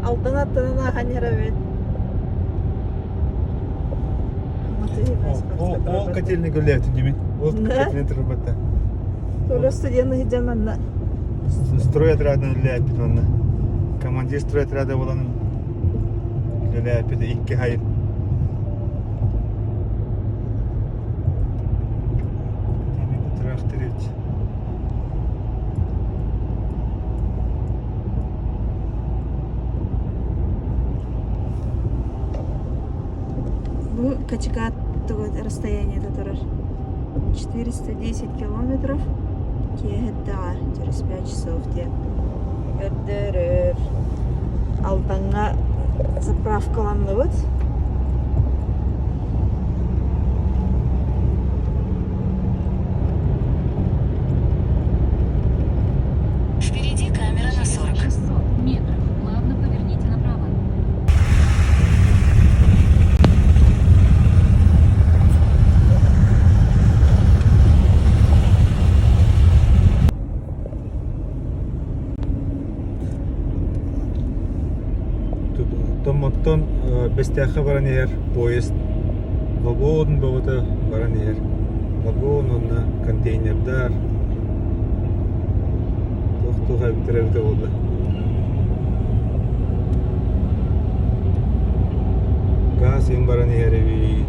Алтан аттынан ааһан иһэрэбит. Ол котельный гуляет димин. Ол котельный турбата. Толя студент ыһыдьан манна. Строй отрядын үлэлээппит манна. Командир строй отряда буолан үлэлээппит икки хайын. Тракторец. Бу Качикат расстояниета турар. 410 километров киэһэттэҕэ через 5 часов диэн көрдөрөр. Алдаҥҥа заправкаланныбыт. Впереди камера на 40. 600 метров. Плавно поверните направо. Томмоттон Бэстээххэ баран иһэр поезд вагон бөҕөтө баран иһэр. Вагон уонна контейнердар туох-туох эбиттэрэ эбитэ буолла. Газ иһин баран иһэр эбит.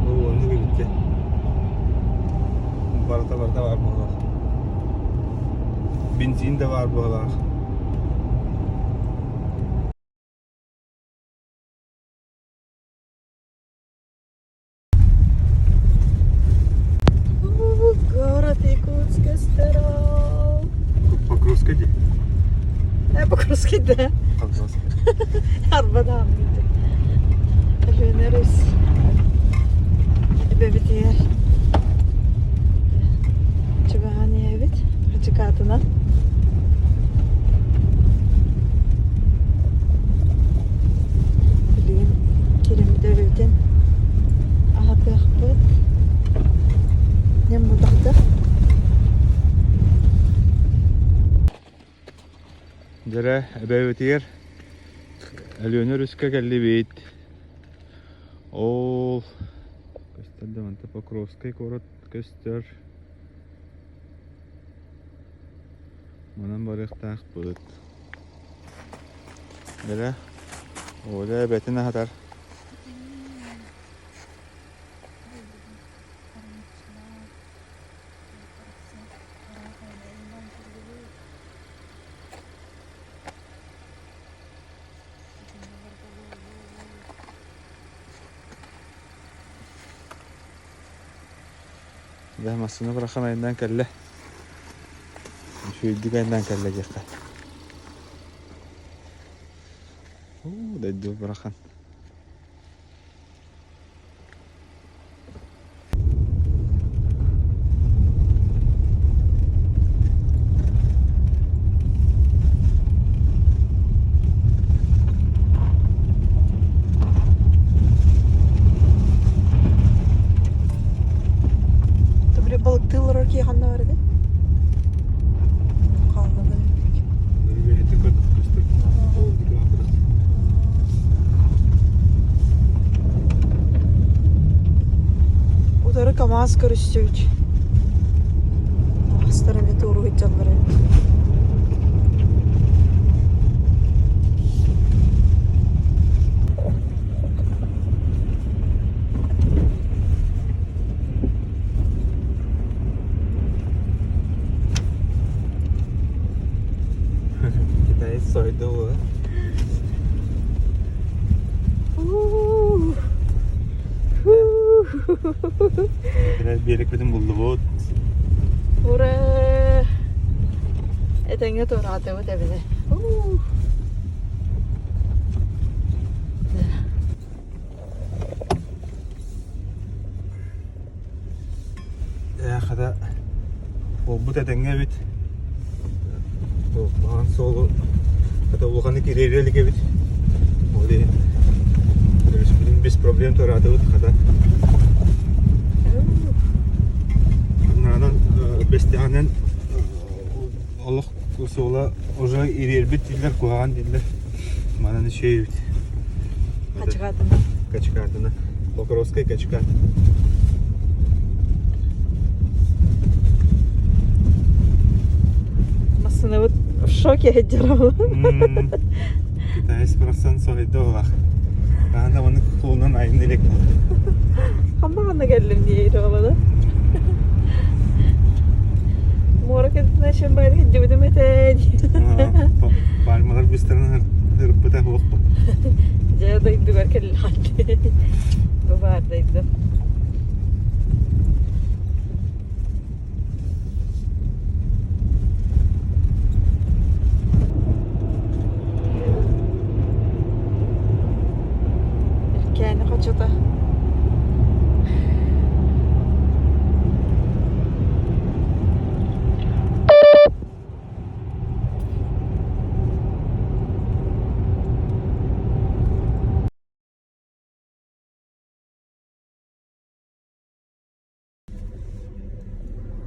Ол оннук эбит дьэ. Барыта барыта баар буоллах. Бензин да баар буоллаах. Город Якутска старал. Покровскай дии. Покровский да. Покровский. Арбадаам дийтик. Өлүөнэ Эбэбитигэр чугаһаан иһэбит Хачыкаатынан. Билигин киирэммит эбэбитин аһатыахпыт. Ньам булбахта. Дьэрэ эбэбитигэр Өлүөнэ өрүскэ кэллибит. Ол көстөр да манта Покровскай куорат көстөр. Манан барыахтаахпыт. Дьэрэ Оля эбэтин аһатар. Дьэ, массыына бырахан айаннаан кэллэ. Үчүгэйдик айаннаан кэллэ диэххэ. Уу, дойду бырахан. Добре балыктыы олорор киһи ханна бар этэй? Хаалла да. Утары КамАЗ көрүстүбүт. Астар эмиэ туору сылдьаллар эбит. Китаец сойду буолар. Биэрэкпитин буллубут. Ура! Этэҥҥэ туораатыбыт эбини. Суолбут этэҥҥэ эбит. Маҕан суолу хата улаханнык ириэрэ илик эбит. Ол иһин өрүспүтүн без проблем туораатыбыт хата. Наанан бэстэҕинэн олох суола уже ириэрбит дииллэр, куһаҕан дииллэр. Манан үчүгэй эбит. Качкатына. Качкатына. Покровскай Качкат. Массыынабыт в шоке сылдьар Китаец барахсан соһуйда олах. Хаһан да маннык суолунан айан илик. Ханна ханна кэллим дии да. Муора кэнтинэ шымбайда сылдьыбытым этэ Пальмалар быстарынан ырыппыта буолбут. Дьэ дойдугар кэллэҕин. Бу баар дойду. Эркээни хочото.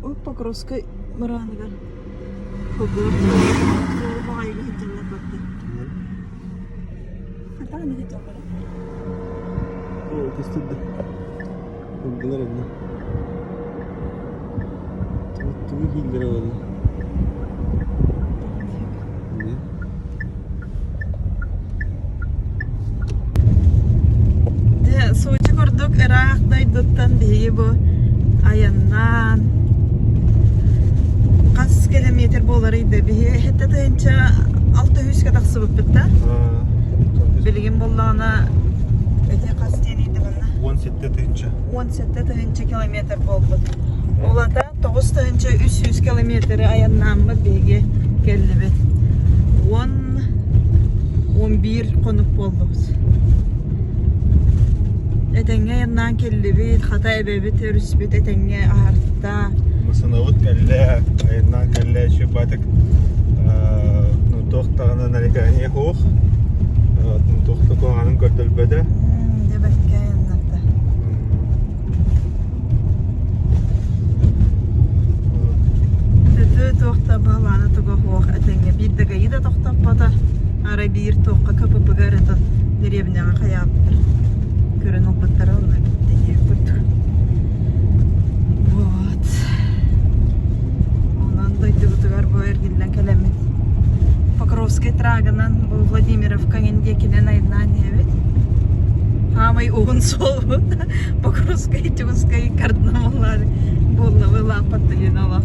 Ол Покровскай мырааныгар холбоһор суолу баҕайыга сылдьаллар барда. Хантан эмэ сылдьаллара? Оо, көстүдэ. Ылдылар онно. Тугу кииллэрэ буолла? Дьэ, Сочи курдук ыраах дойдуттан биһиги бу айаннаан хас километр буоларый да биһиги сэттэ тыһыынча алта сүүскэ тахсыбыппыт да билигин буоллаҕына ити хас диэний да манна 17 тыһыынча. 17 тыһыынча километр буолбут. Улата 9300 километры айаннааммыт биһиги кэллибит. 10 11 хонук буоллубут. Этэҥҥэ айаннаан кэллибит, хата эбэбит өрүспүт этэҥҥэ аһарта. Масынабыт кэллэ, айаннаан кэллэ, Чебатик туох даҕаны нарекание суох, туох да куһаҕанын көрдөрбөтө. Дьэ бэркэ айаннарда. Өтө туох да баһылаана туга суох этэҥҥэ биир да гаи да тохтоппото. Арай биир туохха КПП-га эрэ дэриэбинэҕэ хайаабыттар. Көрөн ылбыттара онно бүттэ диэбит. Вот. Онон дойдубутугар бу эргиллэн кэлэммит. Покровскай трагынан бу Владимировка диэкинэн айаннаан иһэбит. Хаамай уһун суолбут. Покровскай, Чугускай кардинал буолла лааппат диэн олох.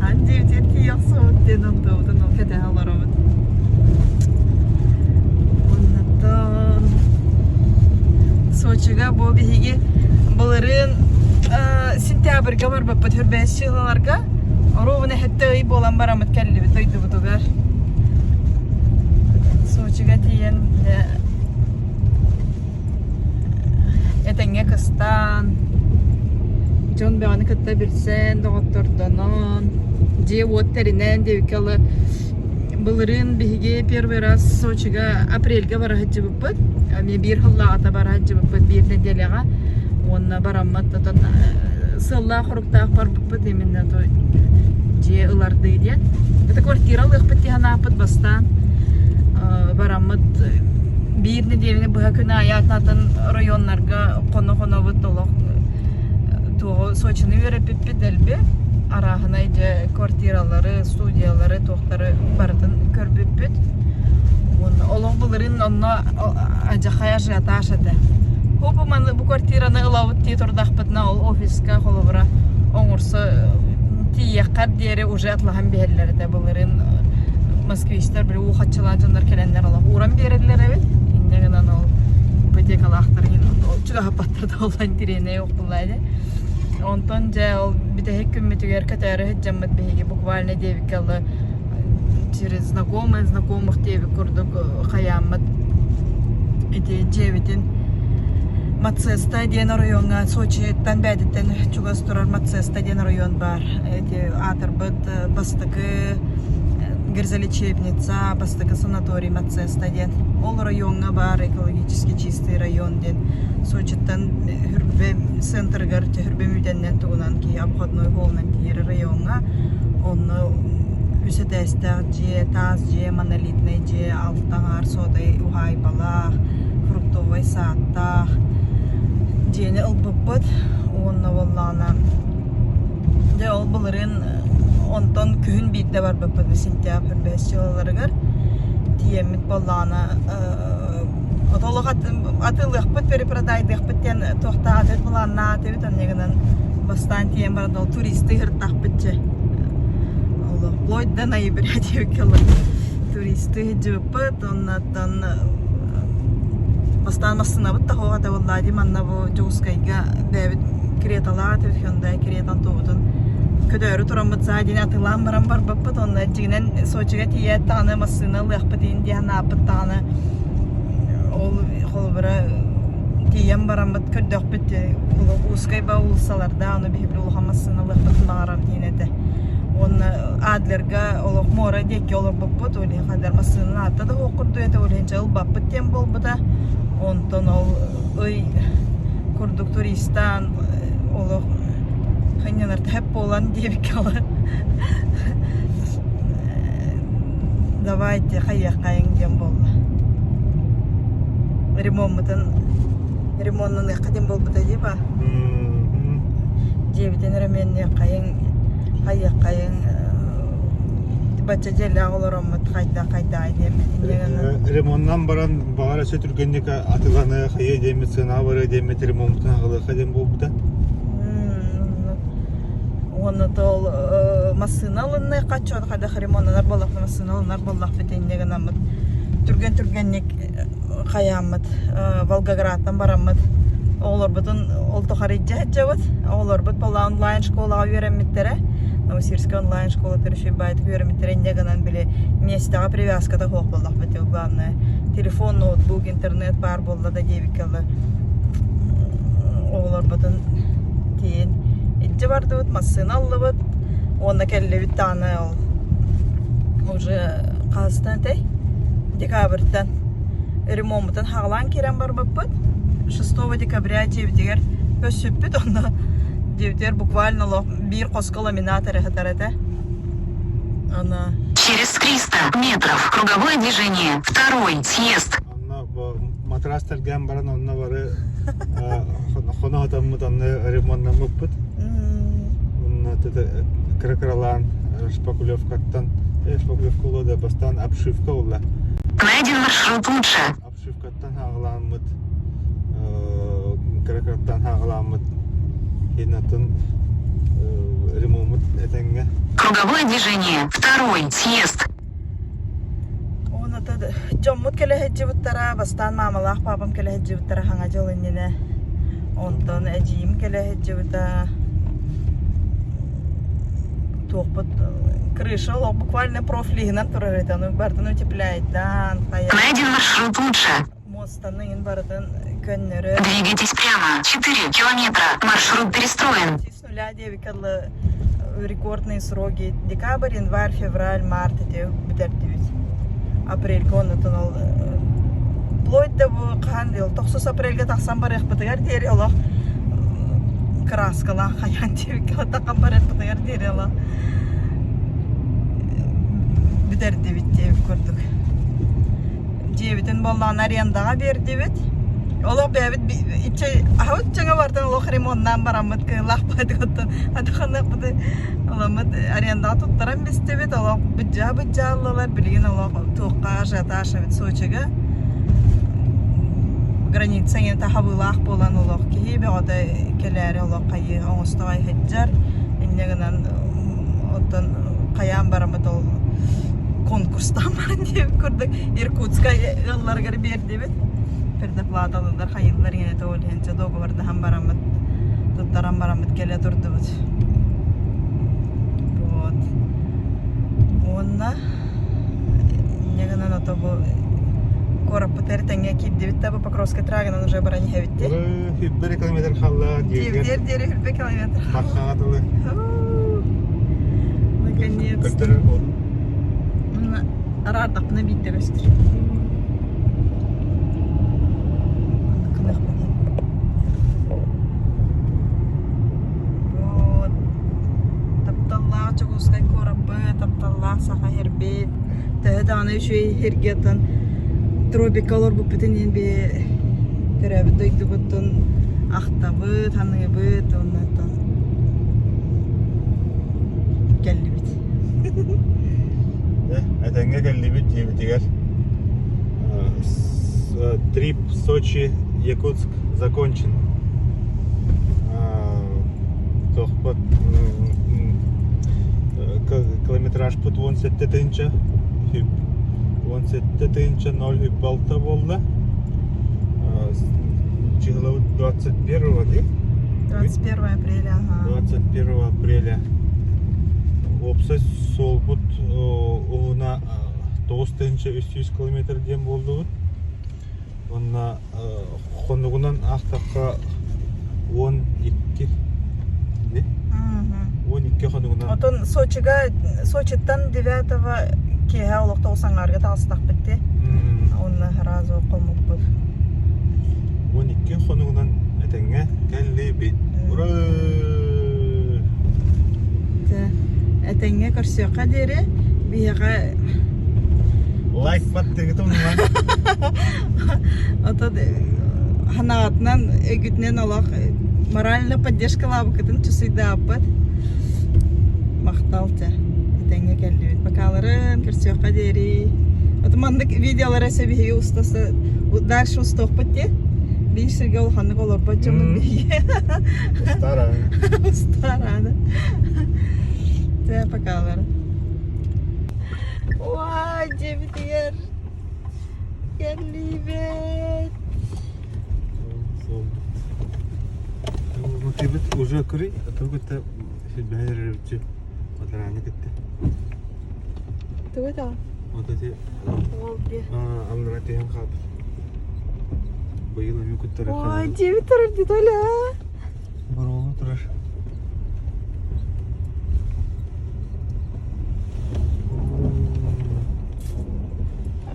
Ан диэбитигэр тиийэ охсубут диэн онтубутун ол кэтэһэ олоробут. Оннуттан Сочига бу биһиги былырыын сентябрьга барбыппыт хүрбэс сыылаларга оруобуна сэттэ ый буолан бараммыт кэллибит дойдубутугар. Сочига тиийэн этэҥҥэ кыстаан, дьон бөҕөнү кытта билсэн, доҕоттордонон, дьиэ-уот тэринэн диэбиккэ дылы былырыын биһиги первый раз Сочига апрельга бара сылдьыбыппыт. Эмиэ биир сыллааҕыта бара сылдьыбыппыт биир нэдиэлэҕэ. Уонна бараммыт отон сыаллаах-соруктаах барбыппыт именно то дьиэ ылардыы диэн. Это квартира ылыахпыт дии санааппыт бастаан бараммыт биир нэдиэлэни быһа күн аайы атын районнарга хоно-хонобут олох туоҕу Сочины үөрэппиппит дэлби арааһынай дьэ квартиралары, студиялары, туохтары барытын көрбүппүт. Уонна олох былырыын онно адьахай ажиотаж этэ. Хопу маны бу квартираны ылабыт дии турдахпытына ол офиска холобура оҥорсо тиийиэххэр диэри уже атлаһан биһэллэр этэ былырыын москвичтар били уу хаччылаах дьоннор кэлэннэр олох ууран биэрэллэр эбит. Инньэ гынан ол ипотекалаахтар чугаһаппаттар да ол интириэнэй охтуллаа ини. Онтон дьэ ол бүтэһик күммүтүгэр көтөөрү сылдьаммыт биһиги буквально диэбиккэ дылы через знакомых знакомых диэбит курдук хайааммыт ити дьиэбитин. Мацеста диэн оройуоҥҥа Сочиттан бэйэтиттэн чугас турар Мацеста диэн оройуон баар. Эти аатырбыт бастакы грязолечебница, бастакы санаторий Мацеста диэн. Ол оройуоҥҥа баар экологически чистый район диэн Сочиттан Хүрбэ центрыгар Хүрбэ мүтэннэн тугунан киһи обходной холунан тиийэр райоҥҥа. Онно үс этээстээх дьиэ, таас дьиэ, монолитнай дьиэ, алта аҥаар суотай уһаайбалаах, фруктовай саадтаах дьиэни ылбыппыт уонна буоллаҕына дьэ ол былырыын онтон күһүн биирдэ барбыппыт сентябрь бэһис дьылаларыгар тиийэммит буоллаҕына олох атыылыахпыт перепродайдыахпыт диэн туохтаах этибит былааннаах этибит онно гынан бастаан тиийэн баран ол туристы ыһыртахпыт чэ олох вплоть до ноября диэбиккэ туристы сылдьыбыппыт оннуттан бастаан массыынабыт да суох этэ буоллаа дии манна бу Дьокуускайга бэйэбит Креталаах этибит Hyundai Кретан туобутун көтөөрү тураммыт саа диэн атыылаан баран барбыппыт онно дьиҥинэн Сочига тиийээт даҕаны массыына ылыахпыт иһин диэн санааппыт даҕаны ол холобура тиийэн бараммыт көрдөхпүт узкай ба уулуссалардаах ону биһиги улахан массыына ылыахпытын баҕарар диэн этэ уонна Адлерга олох муора диэки олорбуппут, ол иһин хайдар массыынаны аатта да суох курдук этэ, ол иһин чэ ылбаппыт диэн буолбута. Онтон ол ый курдук туристаан олох хынньанар тэп буолан диэбиккэ олор давайте хайыаххайыҥ диэн буолла. Ремоммутун ремоннаныахха диэн буолбута дии ба. Дьиэбитин өрөмүөннүөххэйиҥ хайыаххайыҥ бачча дьиэлээх олороммут хайдах хайдаҕай диэммит инньэ гынан Ремоннан баран баҕар өссө түргэнник атыыланыа хайыа диэммит сыанаҕа барыа диэммит ремоммутун аҕалыахха диэн буолбута. Уонна тол массыына ылынныахха чуон хайдах ремоннанар буоллахпына массыына ылынар буоллахпыт инньэ гынаммыт түргэн түргэнник хайааммыт Волгоградтан бараммыт оҕолорбутун ол тухары илдьэ сылдьабыт. Оҕолорбут буолла онлайн школаҕа үөрэммиттэрэ. Новосибирскай онлайн школа төрүчү баайтык үөрэммиттэрэ инньэ гынан били миэстэҕэ привязката суох буоллахпыт главное телефон, ноутбук, интернет баар буолла да диэбиккэ дылы оҕолорбутун тиийэн илдьэ бардыбыт, массыына ыллыбыт уонна кэллибит даҕаны ол уже хаһыстан этэй декабрьтан ремоммутун хаҕалаан киирэн барбыппыт 6 декабря дьиэбитигэр көссүппүт онно дьиэбитигэр буквально олох биир хоско ламинат эрэ сытар этэ аны Через 300 метров круговое движение. Второй съезд. Онно матрас тэлгээн баран онно бары хоно сытаммыт онно ремоннаммыппыт. Онно кыра-кыралаан шпаклевкаттан шпаклевка буолуо да бастаан обшивка буолла. Найден маршрут лучше. Обшивкаттан хаҕалааммыт кыра-кыраттан хаҕалааммыт хинатын ремоммут этэҥҥэ. Круговое движение. Второй съезд. Уонна дьоммут кэлэ сылдьыбыттара, бастаан маамалаах паапам кэлэ сылдьыбыттара хаҥа дьыл иннинэ. Онтон эдьиийим кэлэ сылдьыбыта. Туохпут крыша олох буквально профлиһынан турар этэ, ону барытын утепляйдаан, хайа Найден маршрут лучше. муостаны иҥин барытын көннөрөн. Двигайтесь прямо. 4 километра. Маршрут перестроен. С нуля диэбиккэ дылы рекордные сроки декабрь, январь, февраль, март ити бүтэрдибит. Апрельга оннутун ол вплоть до бу хаһан дыл тохсус апрельга тахсан барыахпытыгар диэри олох краскалаах хайаан диэбиккэ таххан барыахпытыгар диэри олох бүтэрдибит диэбит курдук. Дьиэбитин буоллаҕына арендаҕа биэрдибит. Олох бэйэбит иччэ аһабыт дьоҥо бартан олох ремоннаан бараммыт кыылаах баайдыгыттан атаханыахпыты ыламмыт арендаҕа туттаран бистибит. Олох быдьаа быдьааллалар билигин олох туохха ажиотаж эбит Сочига граница иҥин хабыылаах буолан олох киһи бөҕөтө кэлээри олох хайыы оҥостоҕой сылдьар. Инньэ гынан оттон хайаан бараммыт ол конкурстаан баран диэбит курдук Иркутскай ыалларыгар биэрдибит. Предоплаталыылар хайыыллар иҥэнэ ол иһин дьэ договордаһан бараммыт туттаран бараммыт кэлэ турдубут. Вот. Уонна инньэ гынан ото бу куораппыт Трааппытыгар тэҥҥэ киирдибит да, бу Покровскай трагынан уже баран иһэбит дии. Сүүрбэ километр хаалла диэбитигэр диэри 100 километр. Мархаҕа дылы. Наконец-то. Көстөр буоллум. Араардахпына биирдэ көстөр. Онно кыныахпын иһин. Вот. Тапталлаах Дьокуускай куораппыт, тапталлаах Саха сирбит. Төһө даҕаны үчүгэй иһиргиэтэн тропикка олорбуппутун иһин би төрөөбүт дойдубутун ахтабыт, саныыбыт уонна кэллибит. Этэҥҥэ кэллибит дьиэбитигэр. Трип Сочи, Якутск закончен. Туохпут километражпыт 17 тыһыынча 17 тыһыынча 0,6 буолла. Чыһылабыт 21 дии? 21 апреля, ага. 21 апреля. Уопсай суолбут уһуна 9300 километр диэн буоллубут. Уонна хонугунан аахтахха 12 12 хонугунан. Отон Сочига Сочиттан 9 киэһэ олохто усаҥаарга таҕыстахпыт дии. Онно сразу хоммуппут. 12 хонугунан этэҥҥэ кэллибит. Ура! Этэҥҥэ көрсүөххэ диэри биһиэхэ лайк баттыгыт умнумаҥ. Отон ханаатынан өйгүтүнэн олох морально поддержкалаабыккытын чусуйдааппыт. Махтал чэ. Этэҥҥэ кэллибит. Покаларын көрсүөххэ диэри. Отон маннык видеолары өссө биһиги устасы дальше устуохпут дии. Биир сиргэ улаханнык олорбот дьоммут биһиги. Устара. Устараны. Чэ, покалары. Уай, дьиэбитигэр кэллибит. Мотивит уже кырый, а то кытта силбэһэр Батарааны кытта. Тугу да? Вот эти аллара түһэн хаалбыт. Быйыл эмиэ куттара Ой, дьиэбит турар дии Толя. Боруолу турар.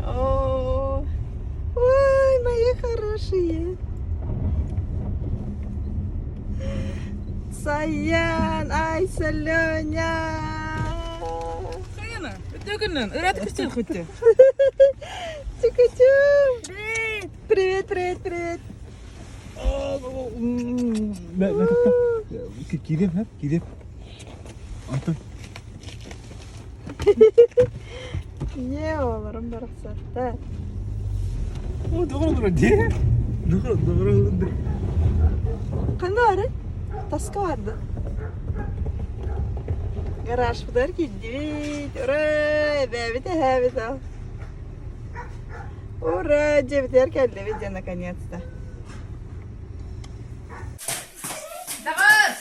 О, ой, мои хорошие. Саян, ай, Соленя! Саяна, өтөгүннэн, ырат күчүл күтү. Чукучу! Привет! Привет, привет, привет! Кирип, кирип. Антон. Не олорум барахсаттар. О, доҕор дии. Доҕор, доҕор Ханна бары? Таска барды. Гаражпытыгар киирдибит. Ура! Эбээбит эһээбит ол. Ура! Дьиэбитигэр кэллибит дьэ наконец-то. Давай!